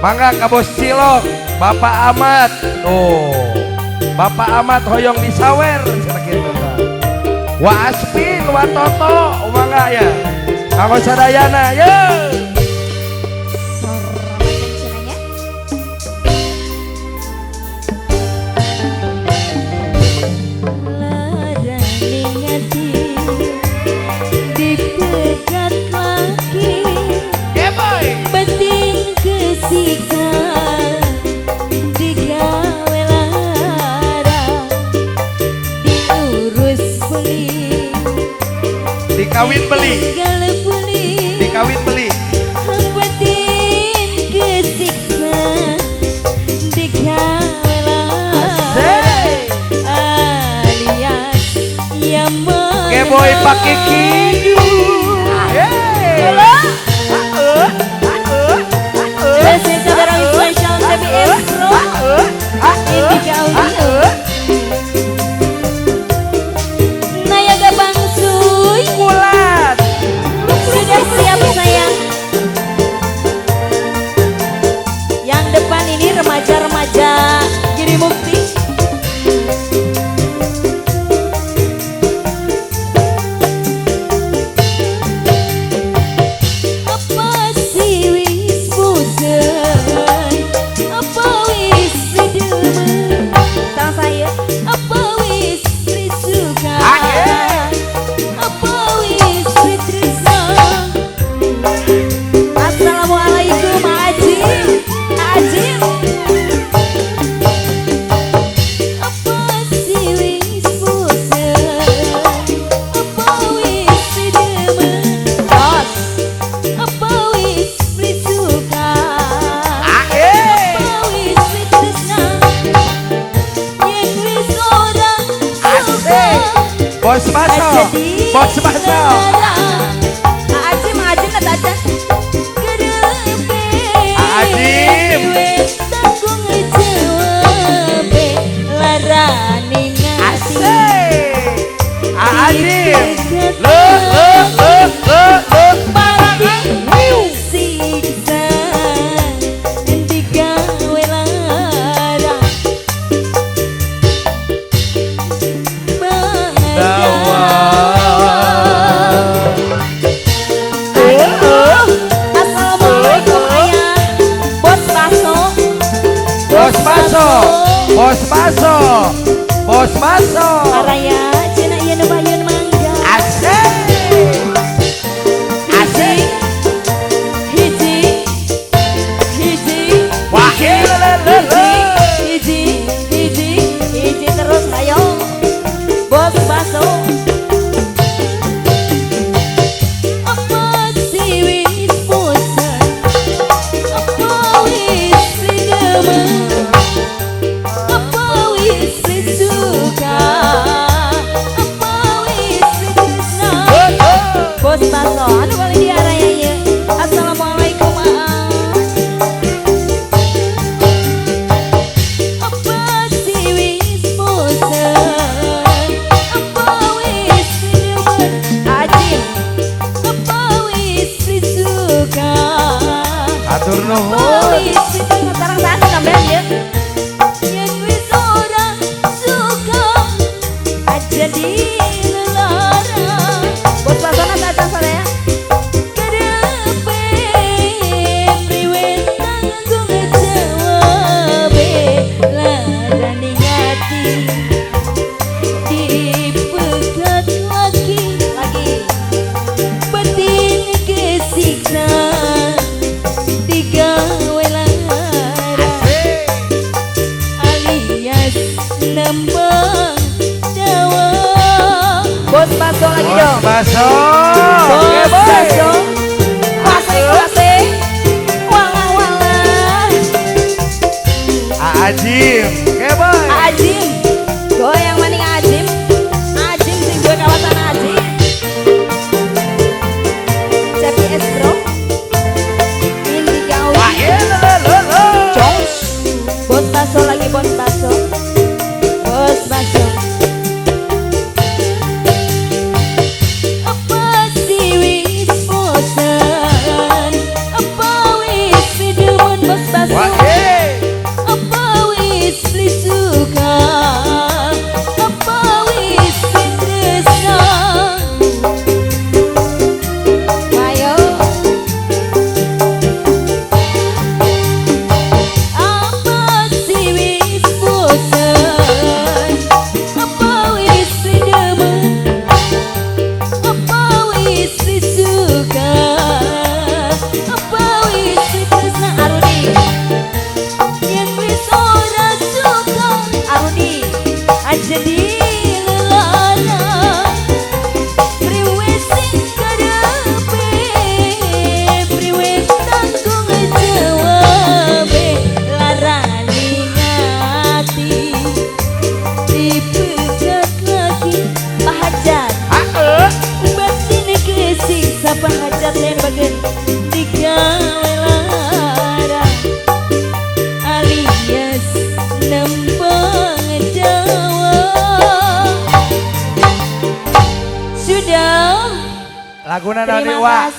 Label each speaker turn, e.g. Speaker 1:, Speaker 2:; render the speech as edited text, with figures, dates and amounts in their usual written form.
Speaker 1: Mangga ka Bos Cilok, Bapak Ahmad. Tuh. Bapak Ahmad hoyong disawer cenah kitu tah. Wa Aspin, wa Toto, mangga ya. Kanggo sadayana, ye.
Speaker 2: Dipegat lagi, batin kesiksa, digawe lara, diurus beli,
Speaker 1: dikawin beli, dikawin beli,
Speaker 2: batin kesiksa, digawe lara, alias yang
Speaker 1: Geboy Pak Kiki.
Speaker 2: Nayaga Bangsuy
Speaker 1: Bulan
Speaker 2: sudah siap sayang. Yang depan ini remaja-remaja Giri Mukti. Apa sih wis bosen, apa wis demen, saya apa wis suka, apa wis tresno. Assalamualaikum Ajim, Ajim. Apa sih wis bosen, apa wis demen, bos, apa wis suka, apa wis tresno. Yen wis ora suka,
Speaker 1: Bos baso, bos baso.
Speaker 2: Ajim, Ajim aja.
Speaker 1: Ajim.
Speaker 2: Tanggung jawabe larani ngati.
Speaker 1: Asik. Ajim. Le le le le le.
Speaker 2: Batin siksa, digawe lara. Assalamualaikum ayah. Bos baso,
Speaker 1: Bos baso, bos baso, bos baso.
Speaker 2: Araya cina ieu nu bayun mangga.
Speaker 1: Asik. Asik.
Speaker 2: Hiji, hiji,
Speaker 1: Wah, le le le.
Speaker 2: hiji, hiji, hiji terus ayo. Bos baso. Apa sih wis bosen, apa wis demen, apa wis suka, apa wis tresno. Bos baso, anu kali di araya ya. Assalamualaikum aa. Apa sih wis bosen, apa wis demen, Ajim, apa wis suka,
Speaker 1: Atur
Speaker 2: apa
Speaker 1: nuhun.
Speaker 2: wis tresno. Sarang sana sampean ya. Yen wis ora suka, aja dilelara. Bos basona saja saya. Kerepe priwe tanggung jawabe larani ngati, dipegat lagi lagi, batin kesiksa, digawe lara, alias nembang dawa. Bos baso lagi
Speaker 1: Bos
Speaker 2: dong.
Speaker 1: baso.
Speaker 2: Bos baso. Asik asik. Walah walah.
Speaker 1: Ajim. Keboy.
Speaker 2: Ajim. Goyang maning Ajim. Ajim sing duwe kawasan Ajim. CPS bro. Indika
Speaker 1: Wah, le le le le.
Speaker 2: Jones. Bos baso lagi, bos baso. Bos baso. Apa
Speaker 1: Laguna naon
Speaker 2: Terima
Speaker 1: Wa?
Speaker 2: kasih.